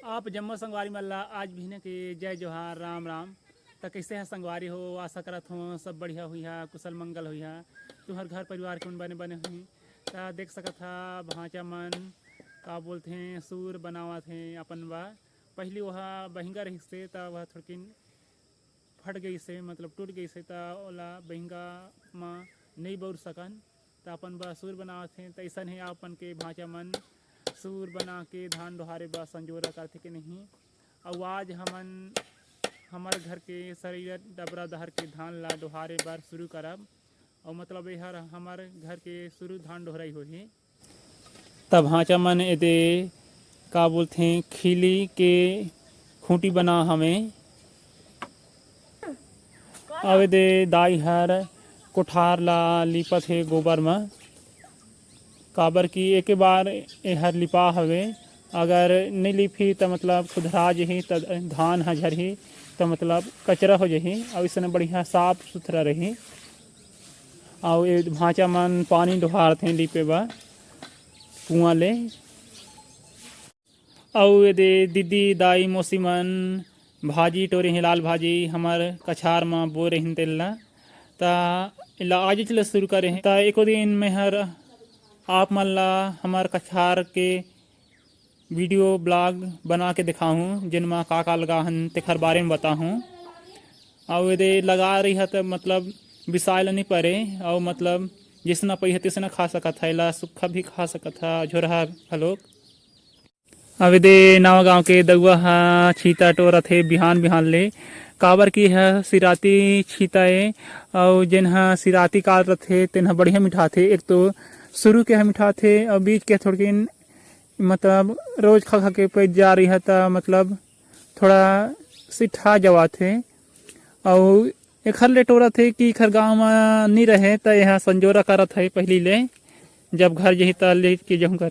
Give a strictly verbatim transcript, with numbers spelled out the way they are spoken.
आप जम्मो संगवारी मन ला आज बिहने के जय जोहार, राम राम। त कइसे ह संगवारी हो? आशा करत हों सब बढ़िया होइहा, कुशल मंगल होइहा, तुहर घर परिवार के मन बने बने होही। त देख सकत हा भांचा मन का बोलथे, सूर बनावत हे अपन बर। पहिली ओहा बहिंगा रहिस हे, त ओहा थोड़किन फट गइस हे, मतलब टूट गइस हे, त ओला बहिंगा म नइ बउर सकन, त अपन बर सूर बनावत हे। त अइसन हे अपन के भांचा मन सूर बना के धान डोहारे बर संजोरा करथे के नहीं। अउ आज हमन हमर घर के सरीर डबरा डहर के धान ला डोहारे बर शुरू करब, अउ मतलब एहर हमर घर के शुरू धान डोहराई होही। त भांचा मन एदे का बोलथे, खीली के खूंटी बना हवे। अब एदे दाई हर कोठार ला लिपत हे गोबर म, काबर कि एके बार एहर लिपा हवे। अगर नइ लिपही त मतलब खुदरा जही, त धान ह झरही, त मतलब कचरा हो जही, अउ अइसने बढ़िया साफ सुथरा रही। अउ ए भांचा मन पानी डोहारथे लिपे बर कुआं ले। अउ एदे दीदी, दाई, मौसी मन भाजी टोरे हे, लाल भाजी हमर कछार म बोए रहिन तेला। त एला आजेच ले शुरू करे हे। त एको दिन मैं हर आप मन ला हमर कछार के वीडियो ब्लॉग बना के दिखाहूँ, जेन म का का लगा हन तेखर बारे म बताहूँ। अउ एदे लगा रही है त मतलब बिसाए ल नइ परे, अउ मतलब जइसना पइहा तइसना खा सकत है, एला सुक्खा भी खा सकत है, झोरहा घलोक। अब एदे नवा गांव के दउआ ह छीता टोरत हे बिहान बिहान ले, काबर कि ह सिराती छीता ए, अउ जेन ह सिराती काल रथे तेन ह बढ़िया मिठाथे। एक तो शुरू के ह मिठाथे अउ बीच के थोड़किन मतलब रोज खा खा के पच जा रही है, त मतलब थोड़ा सिठा जवाथे। अउ एखर ले टोरत हे कि एखर गांव म नी रहे, त एहा संजोरा करत हे पहिली ले, जब घर जही त लेके जहूं करके।